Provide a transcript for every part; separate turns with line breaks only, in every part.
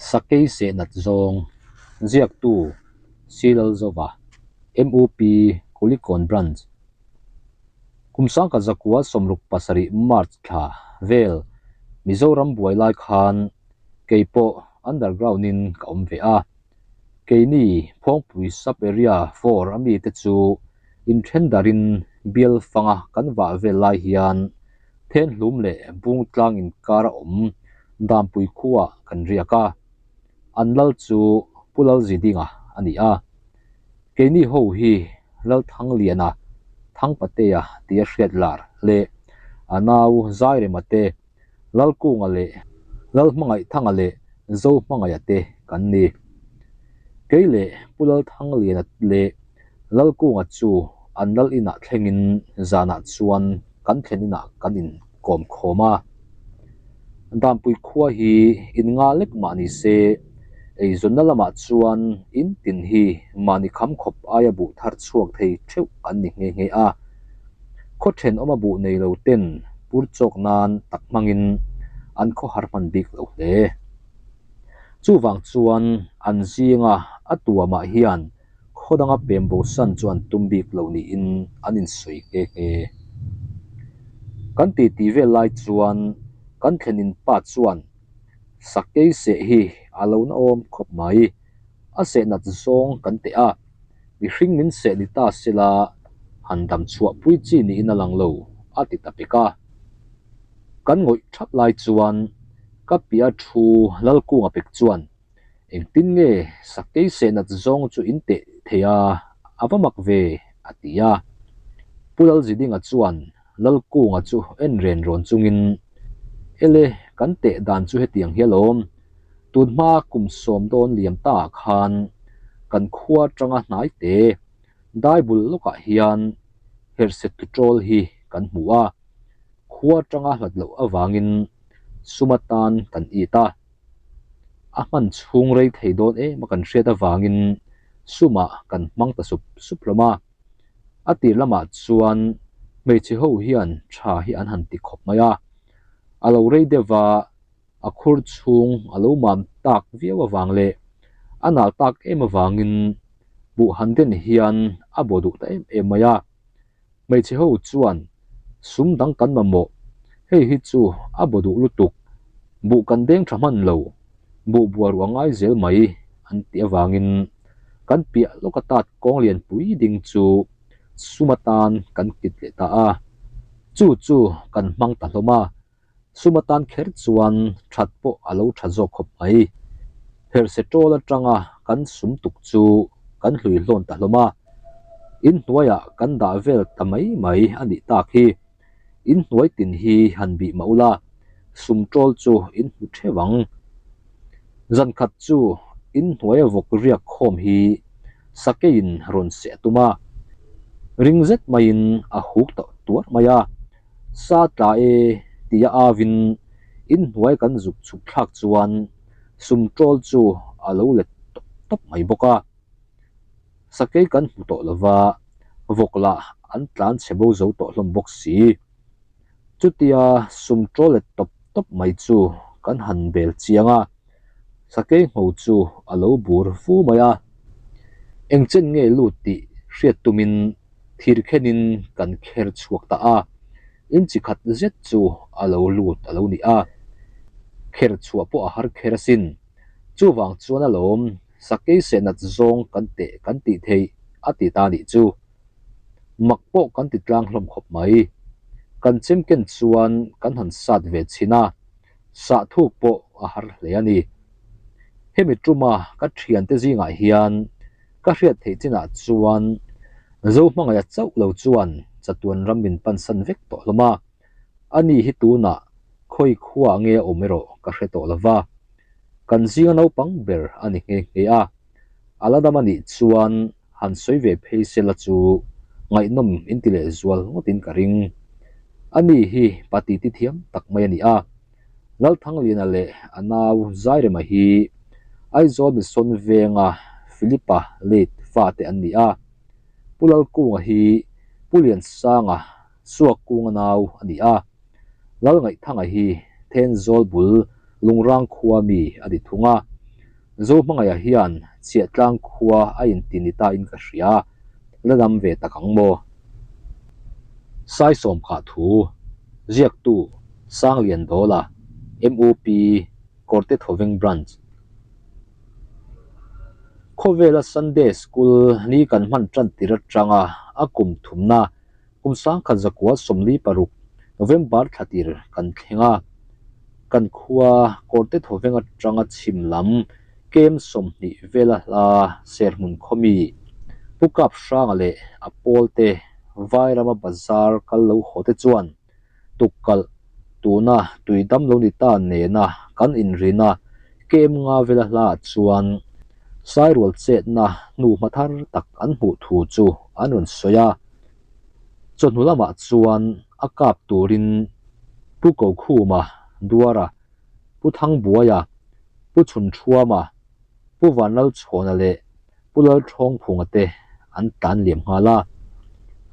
Sakei Sehnat Zawng, Ziaktu, Silalzova, MUP, Kulikawn Branch. Kum sangkhat zakua 67 March thla vel Mizoram buai lai khan kei pawh underground in ka awm ve a. Keini Phawngpui Sub Area 4 a mite chu inthen darin bial fanga kan vah vel lai hian Thenhlum leh Bungtlang inkar a awm Dampui khuaah kan riak a. An lal chu Pu Lalzidinga a ni a. Keini ho hi Lalthangliana, Thangpatea tia hriat lar leh a nau Zairema te, Lalkunga leh Lalhmangaihthanga leh Zohmangaia te kan ni. Kei leh Pu Lalthangliana leh Lalkunga chu an lal inah thlengin zanah chuan kan thlen inah kan inkawm khawm a. Dampui khua hi in nga lek mah ni se, eizawnna lamah chuan in tin hi mahni kham khawp aia buh thar chhuak thei theuh an ni nghe nghe a. Khaw thenawma buh nei lo ten pur chawk nan tak hmangin an khawhar hman bik lo hle. Chuvang chuan an zinga a tuamah hian khaw danga pem bosan chu an tum bik lo niin an insawi nghe nghe. Kan titi vel lai chuan kan thlenin pa chuan Sakei seh hi a lo naawm khawp mai, a seh nat zawng kan teh a, mihring min seh ni ta sela han dam chhuah pui chi niin a lang lo a ti ta pek a. Kan ngawih thap lai chuan ka piah thu Lalkunga pek chuan Engtin nge Sakei sehnat zawng chu in teh thei a, a va mak ve, a ti a. Pu Lalzidinga chuan Lalkunga chu en ren rawn chungin, Ele, kan teh dan chu hetiang hi alawm. Tun hma kum sawm dawn liam ta ah khan kan khua atanga hnai te dai bul lawkah hian herhse tuṭawl hi kan hmu a, khua atanga hlat loh avangin sum atan kan it a. A hman chhung rei thei dawn em a kan hriat avangin sumah kan hmang ta sup sup hlawm a. A tir lamah chuan hmeichhe ho hian tha hi an han ti khawp mai a. A lo rei deuh va, a khur chhung a lo mam tak viau avang leh a nal tak em avangin buh han den hian a bo duh ta em em mai a. Hmeichhe ho chuan sum dang kan mamawh, hei hi chu a bo duh lutuk, buh kan deng tha hman lo, buh buar u a ngai zel mai an tih avangin kan piah lawk a tat kawng lian pui ding chu sum atan kan kit leh ta a, chu chu kan hmang ta hlawm a. Sum atan kher chuan that pawh a lo tha zawk khawp mai. Herhse tawl atanga kan sum tuk chu kan hlui hlawn ta hlawm a, in hnuaiah kan dah vel ta mai mai a nih tak hi. In hnuai tin hi han bih mah ula, sum tawl chu in hmu theuh ang. Zan khat chu in hnuaia vawk riak khawm hi sakeiin rawn seh a tum a, ring zet maiin a huk tawh tuar mai a. Sa tla e tia avin inhnuai kan zuk chhuk thlak chuan sum tawl chu a lo let tawp tawp mai bawk a. Sakei kan hmu tawh lova, vawk lah an tlan chhe bo zo tawh hlawm bawk si. Chutia sum tawl let tawp tawp mai chu kan han bel chiang a, sakei ngho chu a lo bur fu mai a. Engchen nge lut tih hriat tumin thir khenin kan kher chhuak ta a, in chi khat zet chu a lo lut a lo ni a, kher chhuah pawh a har kher asin. Chuvang chuan alawm sakei sehnat zawng kan teh kan tih theih a ti ta nih chu. Mak pawh kan ti tlang hlawm khawp mai. Kan chem ken chuan kan han sat ve chhin a, sah thuk pawh a har hle a ni. Hemi tuma ka thiante zingah hian Ka hriat theih chinah chuan Zohmangaih a chauh lo chuan chatuan ram min pansan vek tawh hlawm a, ani hi tunah khawi khuaah nge a awm erawh ka hre tawh lo va, kan zinga naupang ber a ni nghe nghe a, a la dam a nih chuan han sawi ve phei sela chu ngaihnawm inti leh zual ngawtin ka ring. Ani hi pa titi thiam tak mai a ni a. Lalthangliana leh a nau Zairema hi Aizawl Mission venga Philipa late fate an ni a, Pu Lalkunga hi Pu Liansanga Suakkunga nau a ni a, Lalngaihthanga hi Thenzawl bul Lungrang khua mi a ni thung a. Zohmangaia hian Chhiahtlang khua a inti ni ta in ka hria, la dam ve tak ang maw? Saisawm kah thu, ziaktu Sanglian Dawla, MUP, Kawrte Thawveng Branch. Khawvela Sunday School ni kan hman tan tir atanga a kum thumna Kum 1946 November thla tir kan thleng a, kan khua Kawrte Thawveng atanga chhim lam kem 20 vela hla Serhmun khawmi Pu Kap Hranga leh a pawlte Vairama bazar kal lo haw te chuan tukkalh tuna tui dam lo ni ta nena kan inrina kem nga vela hlaah chuan Sairual chetna hnu hma thar tak an hmuh thu chu an rawn sawi a. Chawhnu lamah chuan a kap turin Pu Kokhuma, Duara, Pu Thangbuaia, Pu Chhunṭhuama, Pu Vanlalchhawna leh Pu Lalṭhawngphunga te an tlan liam nghal a.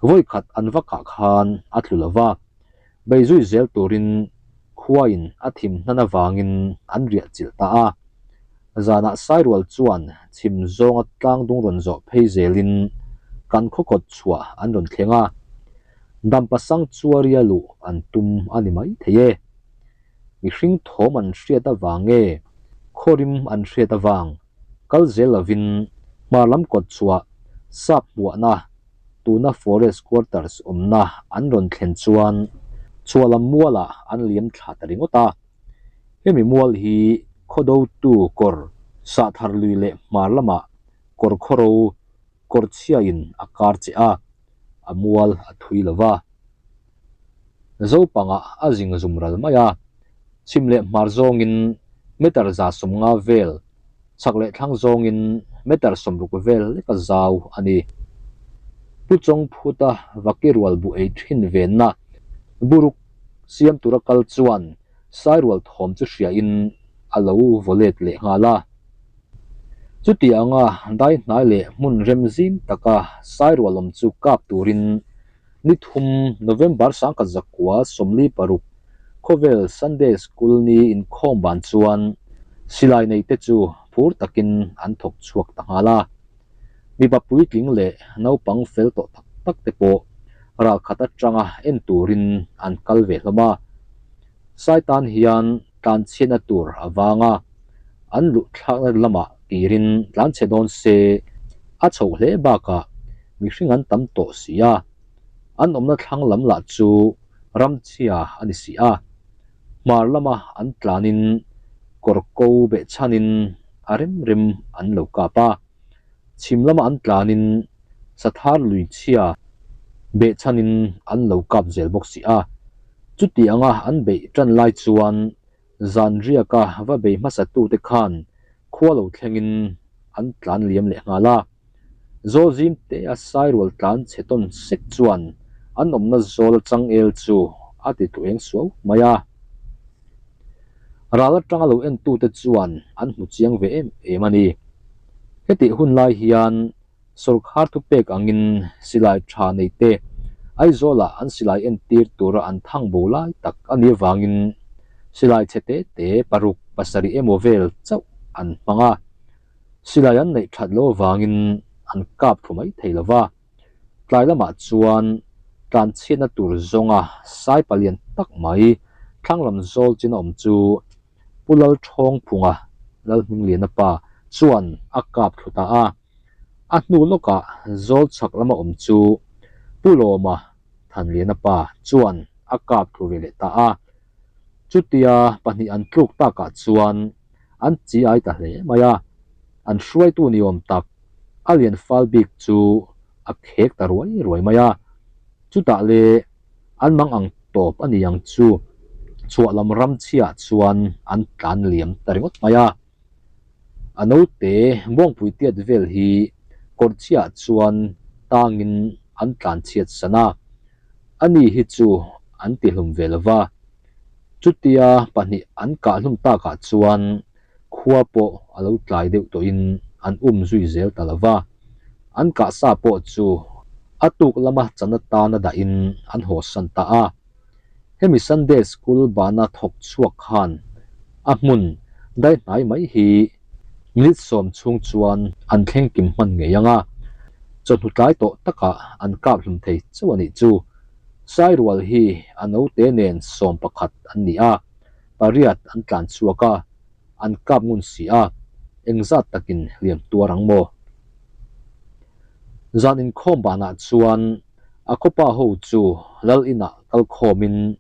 Vawikhat an va kah khan a tlu lo va, bei zui zel turin khuain a thim hnan avangin an riah chilh ta a. Zanah Sairual chuan chhim zawnga tlangdung rawn zawh phei zelin kan khaw kawt chhuah an rawn thleng a, Dampa Sanctuary-a luh an tum a ni mai thei e. Mihring thawm an hriat avang nge khawrim an hriat avang kal zel lovin hmar lam kawt chhuah sap hmuahna tuna Forest Quarters awmna an rawn thlen chuan chhuah lam mualah an liam thla ta ringawt a. Hemi mual hi khawdotu kawr sahthar lui leh hmar lamah kawr khawro kawr chhiain a kar che a, a mual a thui lo va. Zopangah a zing zum ral mai a, chhim leh hmar zawngin meter 150 vel, chhak leh thlang zawngin meter 60 vel leka zau a ni. Pu Chawngphuta Vakirual bu ei thin venna buruk siam tura kal chuan Sairual thawm chu hriain a lo vaw let leh nghal a. Chuti anga dai hnai leh hmun rem zim taka Sairual awm chu kap turin ni thum November 1946 khawvel Sunday School ni inkhawm ban chuan silai nei te chu phur takin an thawk chhuak ta nghal a. Mipa puitling leh naupang fel tawh tak tak te pawh ralkhat atanga en turin an kal ve hlawm a. Saitan hian tlanchhiatna tur avanga an luh thlakna lamah kirin tlanchhe dawn se a chhoh hle bakah mihring an tam tawh si a, an awmna thlang lam lah chu ramchhia a ni si a. Hmar lama an tlanin kawr ko behchhanin a rem rem an lo kap a, chhim lama an tlanin sathar lui chhia behchhanin an lo kap zel bawk si a. Chuti anga an beih tan lai chuan zan riaka va bei hmasa tute khan khua lo thlengin an tlan liam leh nghal a. Zawl zim te a sairual tlan chhe tawn sek chuan an awmna zawl changel chu a ti tlu eng suau mai a. Ral atanga lo entute chuan an hmu chiang ve em em a ni. Hetih hun lai hian sawrkhar thupek angin silai tha nei te Aizawlah an silai entir tura an thang bo lai tak a nih avangin silai chhe te te paruk pasarih emaw vel chauh an hmang a. Silai an neih that loh avangin an kap thlu mai thei lo va. Tlai lamah chuan tlanchhiatna tur zawnga sai palian tak mai thlanglam zawl chin a awm chu Pu Lalthawngphunga, Lalhmingliana pa, chuan a kap thlu ta a. A hnu lawkah zawl chhak lama awm chu Pu Lawma, Thanliana pa, chuan a kap thlu ve leh ta a. Chutia pahnih an tluk takah chuan an chi ai ta hle mai a, an hruaitu ni awm tak a lian fal bik chu a khek ta ruai ruai mai a, chutah le an mang ang tawp a ni ang chu chhuah lam ram chhiah chuan an tlan liam ta ringawt mai a. A naute Bawngpui tiat vel hi kawr chhiah chuan tangin an tlan chhiat san a, ani hi chu an tihlum ve lo va. Chutia pahnih an kah hlum takah chuan khua pawh a lo tlai deuh tawhin an um zui zel ta lo va, an kah sa pawh chu a tuk lama chan atana dahin an hawsan ta a. Hemi Sunday School bana thawk chhuak khan a hmun dai hnai mai hi Minute sawm chhung chuan an thleng kim hman ngei ang a, chawhnu tlai tawh takah an kap hlum thei chauh a nih chu. Sairual hi a naute nen 11 an ni a, pariat an tlan chhuak a, an kap ngun si a, engzat takin hliam tuar ang maw? Zan inkhawm banah chuan a khawpa ho chu lal inah kal khawmin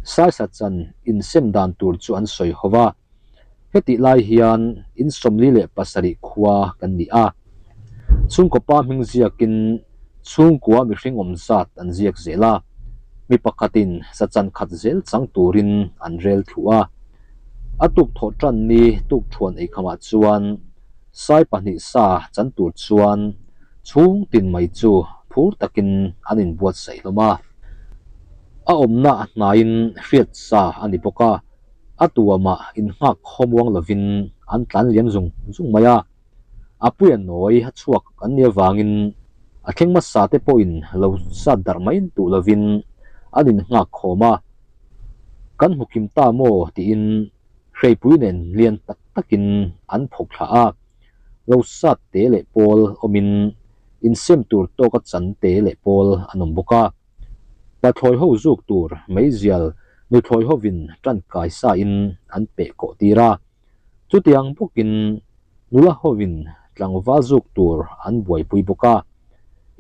Saisa chan insem dan tur chu an sawi ho va. Hetih lai hian in 47 khua kan ni a, chhungkaw pa hming ziakin chhungkua mihring awm zat an ziak zel a, mi pakhatin sa chan khat zel chang turin an rel thlu a. A tuk thawh tan ni tuk thuan eikhamah chuan sai pahnih sa chan tur chuan chhung tin mai chu phur takin an inbuatsaih hlawm a. A awmna a hnaiin hriat sa a ni bawk a. A tuamah innghak khawmuang lovin an tlan liam zung zung mai a. A puia nawi a chhuak an nih avangin a thleng hmasa te pawhin lo sat darh mai duh lovin an innghak khawm a. Kan hmu kim ta maw tiin hreipui nen lian tak takin an phawk thla a. Lo sat te leh pawl awmin insem tur tawka chan te leh pawl an awm bawk a. Pathlawi ho zuk tur meizial nuthlawi hovin tangkai sain an peh kawh tir a. Chutiang bawkin nula hovin tlangval zuk tur an buaipui bawk a.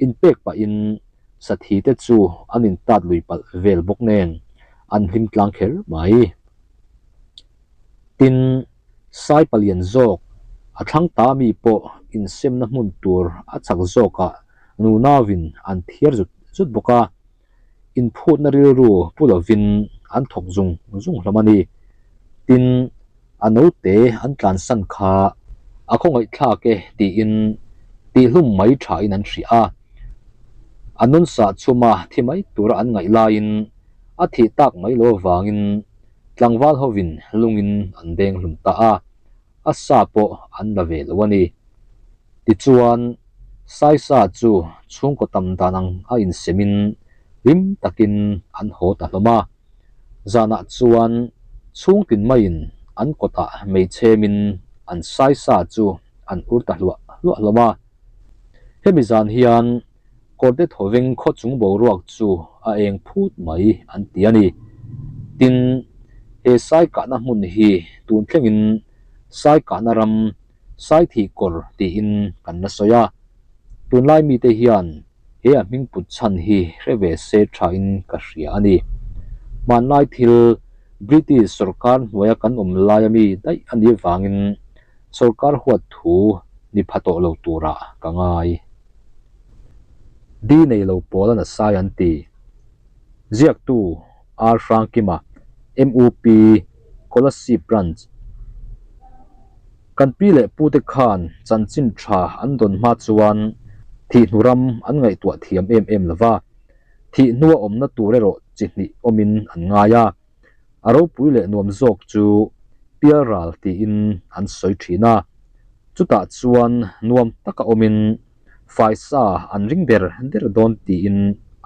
Inpek pahin sathi te chu an intat lui palh vel bawk nen an hlim tlang kher mai. Tin, sai palian zawk a thlang ta mi pawh insemna hmun tur a chak zawkah Nunauin an thiar zut zut bawk a, inphutna rilru pu lovin an thawk zung zung hlawm a ni. Tin, a naute an tlansan kha a khawngaihthlak e tiin tihhlum mai thain an hria a. A nunsa chhuma thi mai tura an ngaih laiin a thih tak mai lo avangin tlangval hovin lungin an beng hlum ta a. a sa pawh an la ve lo a ni. Tichuan, Saisa chu chhungkaw tam dan ang a insemin hlim takin an haw ta hlawm a. Zanah chuan chhungtin maiin an kawtah hmeichhemin an Saisa chu an ur ta hluah hluah hlawm a. Hemi zan hian Kawrte thawveng khaw chung boruak chu a eng phut mai an ti a ni. Tin, he sai kahna hmun hi tun thlengin sai kahna ram Saithih kawr tiin kan la sawi a. Tunlai mite hian he a hming put chhan hi hre ve se thain ka hria a ni. Hmanlai thil British sorkar hnuaia kan awm laia mi daih a nih avangin sorkar huat thu ni pha tawh lo turah ka ngai. Di nei lo pawl a nasai an ti. Ziaktu R Hrangkima, MUP, Kolasib Branch. Kan pi leh pute khan chanchin tha an dawn hma chuan thihnu ram an ngaihtuah thiam em em lo va, thihhnua awmna tur erawh chi hnih awmin an ngai a. A ropui leh nuam zawk chu Pialral tiin an sawi thin a, chutah chuan nuam taka awmin faisa an ring der der dawn tiin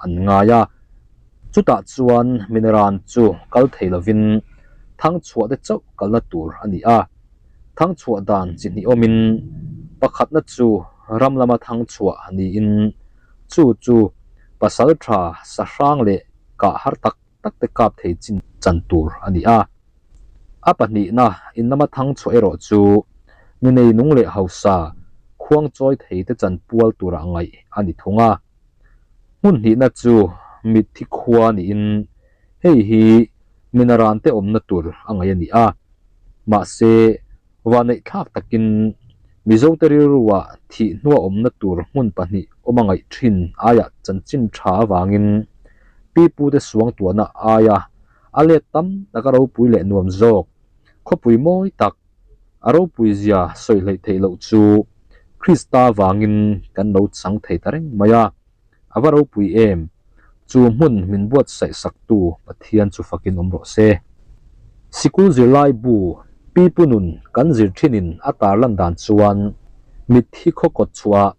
an ngai a. Chutah chuan Mineran chu kal thei lovin Thangchhuah te chauh kalna tur a ni a. Thangchhuah dan chi hnih awmin pakhatna chu ram lama thangchhuah niin chu chu pasaltha sahrang leh kah har tak tak te kap thei chin chan tur a ni a. A pahnihna in lama thang chhuah erawh chu mi nei nung leh hausa khuang chawi thei te chan pual tura ngaih a ni thung a. Hmun hnihna chu mitthi khua niin hei hi mi naran te awmna tur a ngaih a ni a. Mahse, Vanneih thlak takin Mizote rilruah thih hnua awmna tur hmun pahnih awm a ngaih thin aiah chanchin tha avangin pipute suangtuahna aia a let tam tak a ropui leh nuam zawk. Khawpui mawi tak, a ropui zia sawi hleih theih loh chu Krista avangin kan lo chang thei ta reng mai a. A va ropui em? Chu hmun min buatsaih saktu Pathian chu fakin awm rawh se. Sikul zirlai bu Pi Pu Nun kan zir thinin a tarlan dan chuan mitthi khaw kawt chhuah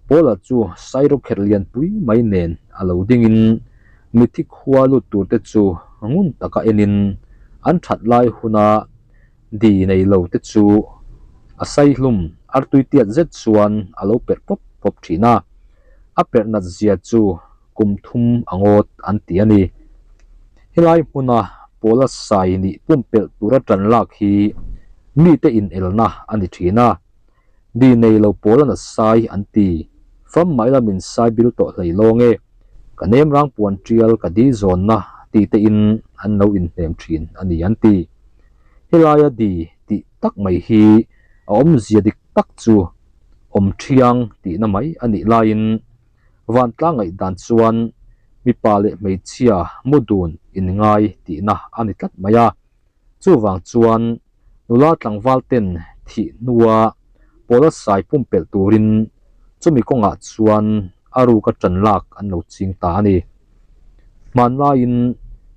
Paula chu sairawkherh lianpui mai nen a lo dingin mitthi khua lut turte chu ngun taka enin an that lai huna Di nei lo te chu A saihlum artui tiat zet chuan a lo perh pawp pawp thin a, a perh nat zia chu kum thum a ngawt an ti a ni. Helai hmuna pawla sai nih pumpelh tura tan lak hi mite inelna a ni thin a, Di nei lo pawl a na sai an ti. Fam mai la min sai bil tawh hlei lawng e. Ka nem rang puan tial ka di zawnna ti te in an lo inhnem thin a ni an ti. Helaia di tih tak mai hi a awmzia dik tak chu awm thiang tihna mai a nih laiin vantlang ngaihdan chuan mipa leh hmeichhia mu dun inngai tihna a ni tlat mai a. Chuvang chuan nula tlangval ten thih hnua pawla sai pumpelh turin chumi kawngah chuan a ruk a tan lak an lo ching ta a ni. Hmanlaiin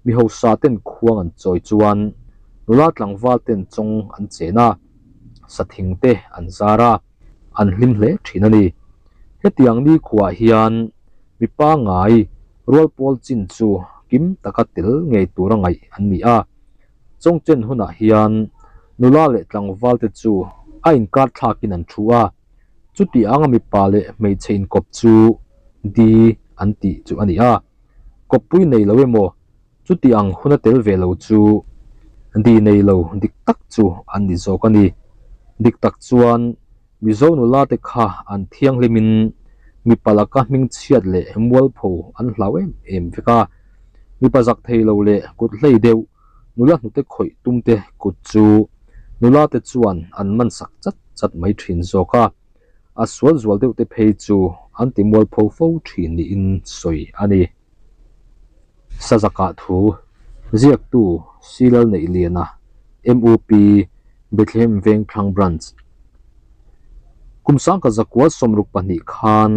mi hausa ten khuang an chawi chuan nula tlangval ten chawng an chen a, sathing te an zar a, an hlim hle thin a ni. Hetiang nikhuaah hian mi pangngai rual pawl chin chu kim taka tel ngei tura ngaih an ni a. Chawngchen hunah hian nula leh tlangval te chu a inkar thlakin an thu a, chuti anga mipa leh hmeichhe inkawp chu di an tih chu a ni a. Kawppui nei lo emaw chuti ang huna tel ve lo chu di nei lo dik tak chu an ni zawk a ni. Dik tak chuan Mizo nula te kha an thianghlimin mipa laka hmingchhiat leh mualpho an hlau em em vek a. Mipa zak thei lo leh kut hlei deuh nula hnute khawih tum te kut chu nula te chuan an man sak chat chat mai thin zawk a. A sual zual deuh te phei chu an ti mualpho fo thin niin sawi a ni. Sazakah thu ziaktu Silal Neihliana, MUP, Bethlehem Vengthlang Branch. Kum sangkhat zakua 62 khan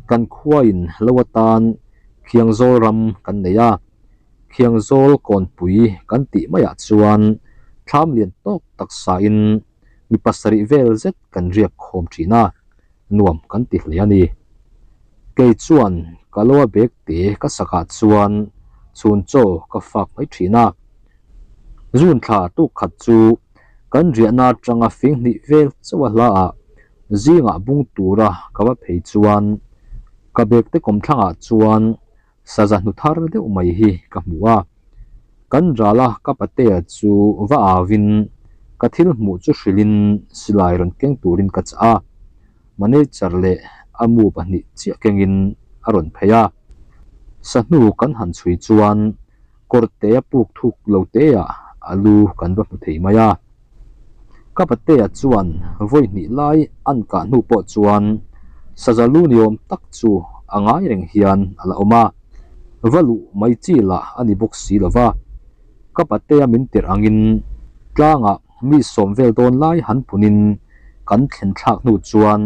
kan khuain lo atan Khiangzawl ram kan nei a, Khiangzawl kawnpui kan tih maiah chuan thlam lian tawk tak sain mi pasarih vel zet kan riak khawm thin a. nuam kan ti hle a ni. Kei chuan ka lo a bag te ka sakah chuan chhun chaw ka fak mai thin a. June thla tuk khat chu kan riahna atanga fing hnih vel chauh a hla ah zingah bung tura ka va phei chuan ka bag te kawmthlangah chuan saza hnu thar deuh mai hi ka hmu a. Kan rala ka patea chu va auin ka thil hmuh chu hrilhin silai rawn keng turin ka chah a. Manager leh a mu pahnih chiah kengin a rawn phei a. Sahnu kan han chhui chuan kawrte a puk thuk lo teah a lu kan va hmu thei mai a. Ka patea chuan vawi hnih lai an kah hnu pawh chuan saza lu ni awm tak chu a ngai reng hian a la awm a, va luh mai chi lah a ni bawk si lo va. Ka patea min tirh angin tlangah mi sawm vel dawn lai han punin kan thlen thlak hnu chuan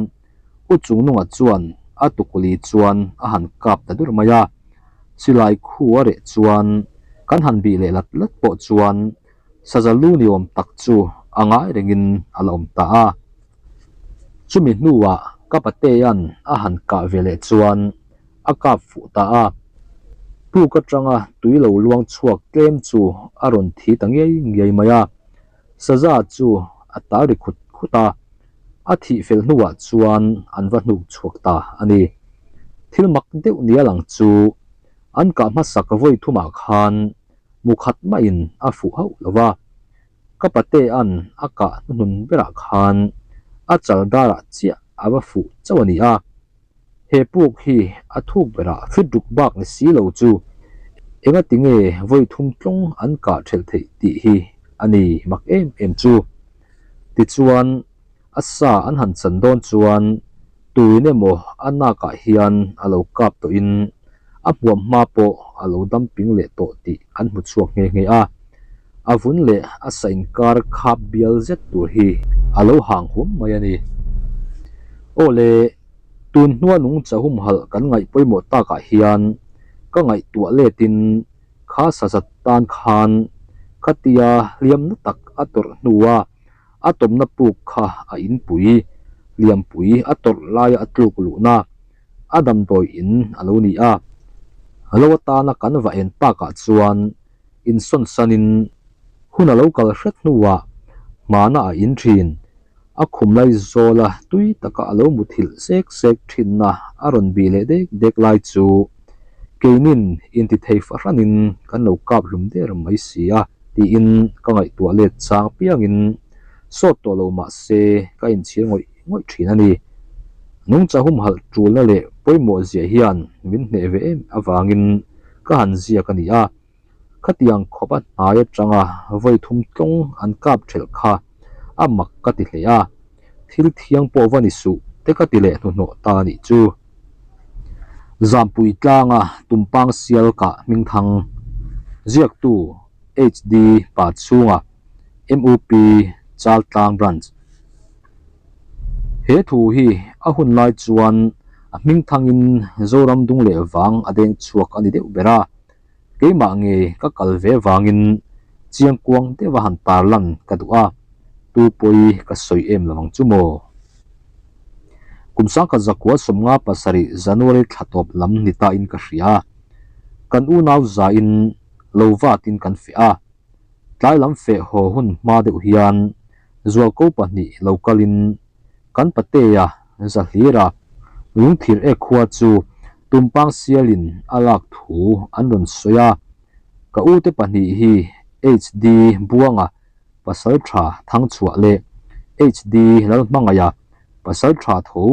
U Chungnunga chuan a tukuli chuan a han kap ta dur mai a, silai khu a reh chuan kan han bih leh lat lat pawh chuan saza lu ni awm tak chu a ngai rengin a la awm ta a. Chumi hnuah ka patea'n a han kah ve leh chuan a kap fuh ta a. Puk atanga tui lo luang chhuak tlem chu a rawn thi ta ngei ngei mai a. Saza chu a tal ri khut khut a, a thih fel hnuah chuan an va hnuk chhuak ta a ni. Thil mak deuh nia lang chu an kah hmasak vawi thumah khan mu khat maiin a fuh hauh lo va, ka patea'n a kah hnuhnun berah khan a chal darah chiah a va fuh chauh a ni a. He puk hi a thuk berah fit ruk bak ni si lo chu engati nge vawi thum tlawng an kah thelh theih tih hi a ni mak em em chu. Tichuan, a sa an han chan dawn chuan tuin emaw a nakah hian a lo kap tawhin a hmuam hma pawh a lo dam ping leh tawh tih an hmu chhuak nghe nghe a. A vun leh a sa inkar khap bial zet tur hi a lo hang huam mai a ni. Aw le, tun hnua nungcha humhalh kan ngaih pawimawh takah hian ka ngaihtuah letin kha sazat tan khan khatia hliamna tak a tawrh hnua a tawmna puk kha a inpui, liampui a tawrh laia a tluk luhna a damdawi in a lo ni a. Lo atana kan va en takah chuan insawn sanin hun a lo kal hret hnuah hmana a in thin. A khum lai zawla tui taka a lo muthilh sek sek thinna a rawn bih leh dek dek lai chu keinin intithei fahranin kan lo kap hlum der mai si a tiin ka ngaihtuah let chang piangin sawt tawh lo mah se ka inchhir ngawih ngawih thin a ni. Nungcha humhalh tulna leh pawimawh ziah hian min hneh ve em avangin ka han ziak a ni a. Khatiang khawpa hnai atanga vawi thum tlawng an kap thelh kha a mak ka ti hle a, thil thiang pawh va ni suh te ka ti leh hnuhnawh ta a nih chu. Zampui tlanga Tumpang sial kah hmingthang ziaktu HD pa chhunga MUP Chaltlang Branch. He thu hi a hun lai chuan a hmingthangin Zoram dung leh vang a deng chhuak a ni deuh ber a. Keimah ngei ka kal ve vangin chiangkuang deuha han tarlan ka duh a, tu pawi ka sawi em lo ang chu maw? Kum 1957 January thla tawp lam ni tain ka hria. Kan unau zain lo vatin kan feh a. Tlai lam feh haw hun hma deuh hian zualko pahnih lo kalin kan patea Zahlira lungthir ek khua chu Tumpang sialin a lak thu an rawn sawi a. Ka ute pahnih hi HD Buanga pasal tha Thangchhuah leh HD Lalhmangaia pasal tha tho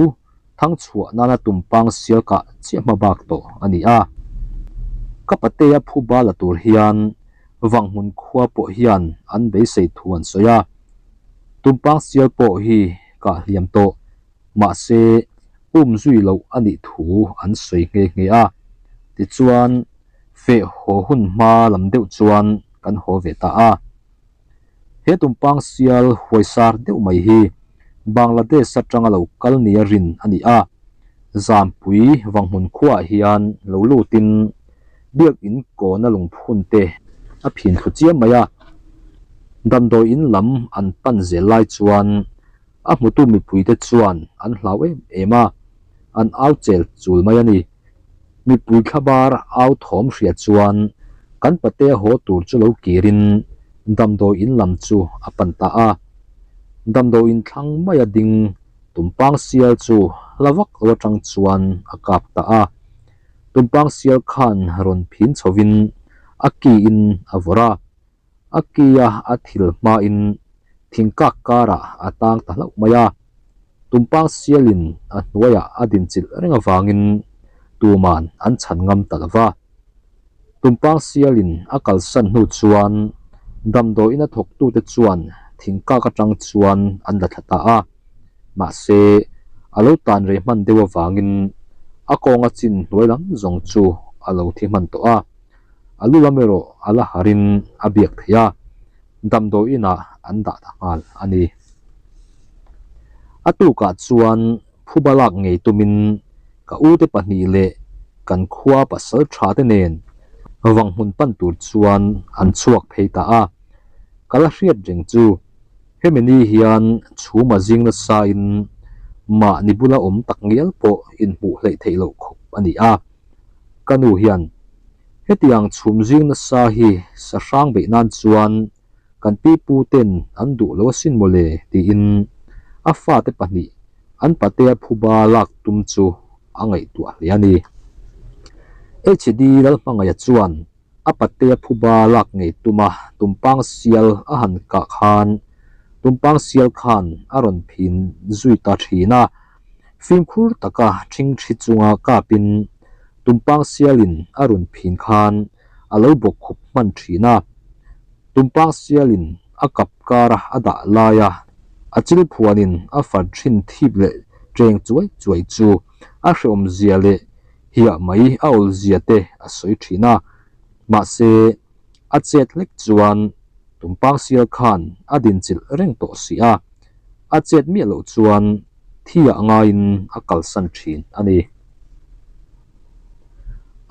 Thangchhuah nana Tumpang sial kah chiah hma bak tawh a ni a. Ka patea phuba la tur hian Vanghmun khua pawh hian an beisei thu an sawi a. Tumpang sial pawh hi kah hliam tawh mahse um zui loh a nih thu an sawi nghe nghe a. Tichuan feh haw hun hma lam deuh chuan kan haw ve ta a. He tumpang sial huaisar deuh mai hi Bangladesh atanga lo kal nia rin a ni a. Zampui Vanghmun khuaah hian lo lutin biakin kawna lungphun te a phin thlu chiam mai a. Damdawi in lam an pan zel lai chuan a hmutu mipuite chuan an hlau em em a, an au chel chul mai a ni. Mipui thlabar au thawm hria chuan kan patea haw tur chu lo kirin damdawi in lam chu a pan ta a. Damdawi in thlang maia ding tumpang sial chu hla vak lo atang chuan a kap ta a. Tumpang sial khan rawn phin chhovin a ki in a vawrh a. A kia a thil hmain thingkak karah a tang ta hlauh mai a. Tumpang sialin a hnuaiah a dinchilh reng avangin tuman an chhan ngam ta lo va. Tumpang sialin a kalsan hnu chuan damdawiin a thawktute chuan thingkak atang chuan an la thla ta a. Mahse, a lo tan rei hman deuh avangin a kawnga chin hnuai lam zawng chu a lo thi hman tawh a. A lu lam erawh a la harin a biak thei a, damdawi inah an dah ta nghal a ni. A tukah chuan phuba lak ngei tumin ka ute pahnih leh kan khua pasal tha te nen vanghmun pan tur chuan an chhuak phei ta a. Ka la hriat reng chu hemi ni hian chhuma zing nasain mahni bula awm tak ngial pawh inhmuh hleih theih loh khawp a ni a. Ka nu hian hetiang chhum zing nasa hi sa hrang beih nan chuan kan pi pu ten an duh lo asin mawle tiin a fate pahnih an patea phuba lak tum chu a ngaihtuah hle a ni. HD Lalhmangaia chuan a patea phuba lak ngei tuma tumpang sial a han kah khan tumpang sial khan a rawn phin zui ta thin a. Fimkhur taka ṭhingṭhi chunga kapin tumpang sialin a rawn phin khan a lo bawk khup hman ṭhin a. Tumpang sialin a kap kara a dah laia a chil phuanin a far ṭhin thip leh ṭeng chuai chuai chu a hreawmzia leh hiah mai a awlzia te a sawi ṭhin a. Mahse, a chet hlek chuan tumpang sial khan a dinchilh reng tawh si a. A chet miah loh chuan thiah ngaiin a kalsan thin a ni.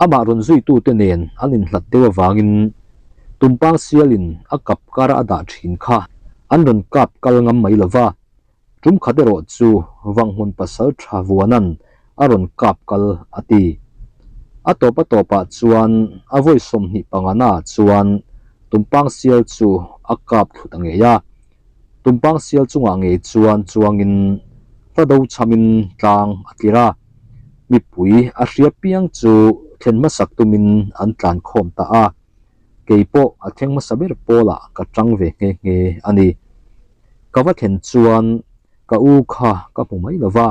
Amah rawn zuitute nen an inhlat deuh avangin tumpang sialin a kap kara a dah thin kha an rawn kap kal ngam mai lo va, tum khat erawh chu Vanghmun pasal tha vuanan a rawn kap kal a ti. A tawp a tawpah chuan a vawi 25 naah chuan tumpang sial chu a kap thlu ta ngei a. Tumpang sial chungah ngei chuan chuangin hla do chhamin tlang a tlir a, mipui a hria piang chu thlen hmasak tumin an tlan khawm ta a, kei pawh a thleng hmasa ber pawlah ka tang ve nghe nghe a ni. Ka va thlen chuan ka u kha ka hmu mai lo va,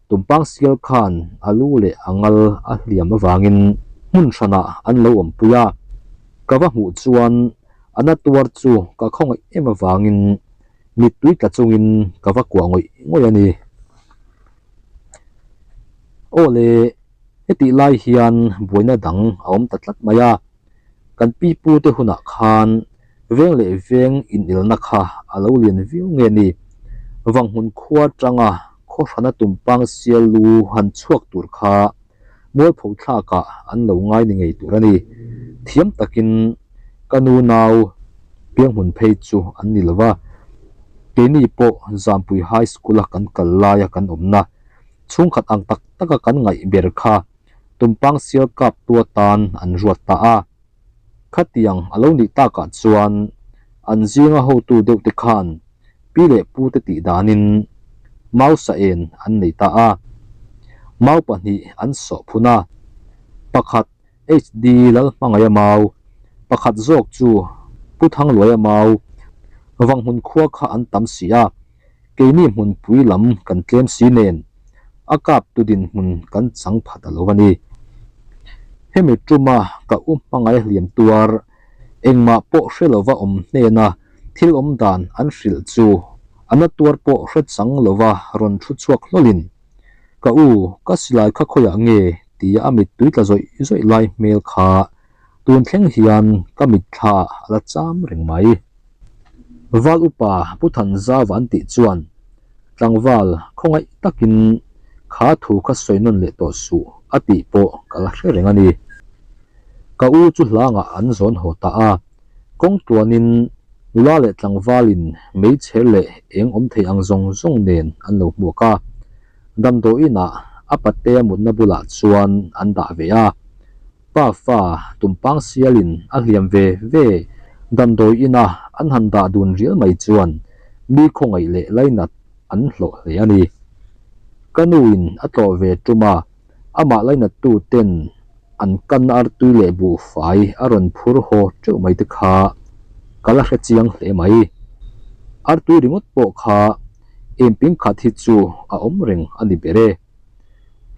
Tumpang sial khan a lu leh a ngal a hliam avangin hmun hranah an lo awmpui a, ka va hmuh chuan a na tuar chu ka khawngaih em avangin mittui tla chungin ka va kuah ngawih ngawih a ni. Aw le, hetih lai hian buaina dang a awm ta tlat mai a, kan pi pu te hunah khan veng leh veng inelna kha a lo lian viau nge ni? Vanghmun khua tanga khawhrana tumpang sial lu han chhuak tur kha mualpho thlakah an lo ngai ni ngei tur a ni. Thiam takin ka nu nau pianghmun phei chu an ni lo va, keini pawh Zampui High School-a kan kal laia kan awmna chhungkhat ang tak taka kan ngaih ber kha tumpang sial kap tu atan an ruat ta a. Khatiang a lo nih takah chuan an zinga hotu deuh te khan pi leh pu te tih danin mau sa en an nei ta a. Mau pahnih an sawh phun a, pakhat HD Lalhmangaia mau, pakhat zawk chu Pu Thangluaia mau, Vanghmun khua kha an tam si a. Keini hmunpui lam kan tlem si nen a kap tu dinhmun kan chang phat a lo a ni. Hemi tuma ka u hmangai hliam tuar engmah pawh hre lova awm hnena thil awm dan an hrilh chu a na tuar pawh hre chang lova rawn thu chhuak hlawlin ka u ka silai kha khawiah nge tia a mittui tla zawih zawih lai hmel kha Tun thleng hian ka mitthla a la cham reng mai. Val upa Pu Thanzava an tih chuan tlangval khawngaih takin kha thu kha sawi nawn leh tawh suh a tih pawh ka la hre reng a ni. Ka u chu hlangah an zawn haw ta a, kawng tluanin nula leh tlangvalin meichher leh eng awm thei ang zawng zawng nen an lo hmuak a. Damdawiinah a patea mutna bulah chuan an dah ve a. Pa fa tumpang sialin a hliam ve ve damdawi ina an han dah dun rial mai chuan mi khawngaih leh lainat an hlawh hle a ni. Ka nuin a tlawh ve tum a, amah lainattu ten an kan artui leh buhfai a rawn phur haw teuh mai te kha ka la hre chiang hle mai. Artui ringawt pawh kha engping khat hi chu a awm reng a ni ber e.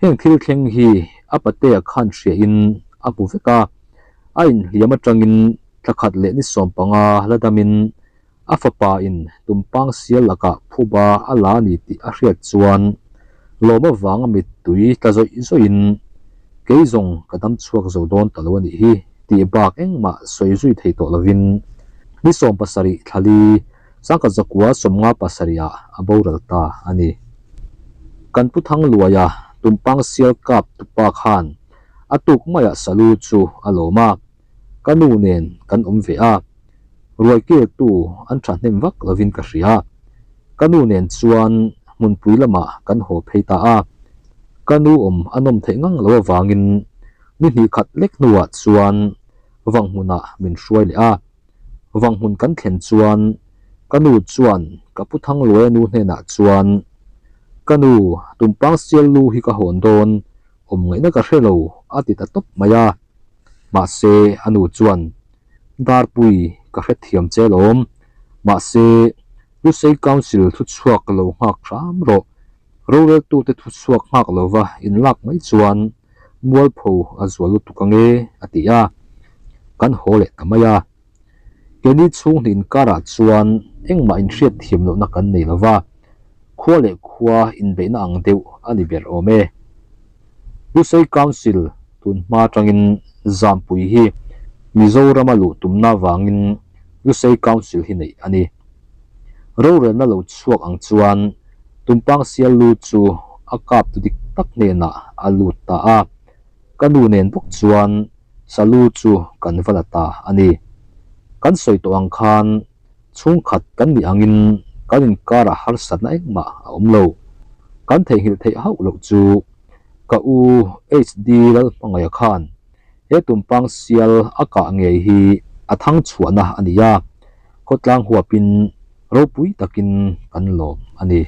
Heng thil thleng hi a patea khan hriain a hmu vek a, a inhliam atangin thla khat leh ni 15 la damin a fapa in tumpang sial lakah phuba a la a ni tih a hriat chuan lawm avanga mittui tla zawih zawihin kei zawng ka dam chhuak zo dawn ta lo a nih hi tih bak engmah sawi zui thei tawh lovin ni 17 thla li 1957 ah a boral ta a ni. Kan Pu Thangluaia Tumpang Sial Kap tupa khan a tuk maiah Salu chu a lawm a, ka nu nen kan awm ve a, ruai kiltu an thahnem vak lovin ka hria. Ka nu nen chuan hmunpui lamah kan haw phei ta a, ka nu awm a nawm theih ngang lo avangin ni hnih khat lek hnuah chuan Vanghmunah min hruai leh a. Vanghmun kan thlen chuan ka nu chuan ka Pu Thangluaia nu hnenah chuan, Ka nu, tumpang sial lu hi ka hawn dawn, awm ngaihna ka hre lo, a ti ta tawp mai a. Mahse, a nu chuan, Darpui, ka hrethiam che alawm. Mahse, Lusei Council thuchhuak lo nghak hram rawh. Roreltute thuchhuak nghak lova inlak mai chuan mualpho a zual lutuk ange a ti a, kan haw leh ta mai a. Keini chhung hnih inkarah chuan engmah inhriat thiam lohna kan nei lo va, khua leh khua inbeihna ang deuh a ni ber awm e. Lusei Council tun hma atangin Zampui hi Mizorama luh tumna vangin Lusei Council hi neih a ni. Rorelna lo chhuak ang chuan Tumpang sial lu chu a kap tu dik tak hnenah a lut ta a, ka nu nen bawk chuan salu chu kan va la ta a ni. Kan sawi tawh ang khan chhungkhat kan nih angin kan inkarah harsatna engmah a awm lo. Kan theihnghilh theih hauh loh chu ka u HD Lalhmangaia khan he Tumpang sial a kah ngei hi a thang chhuahna a ni a, khawtlang huapin. Ropui takin kan lawm a ni.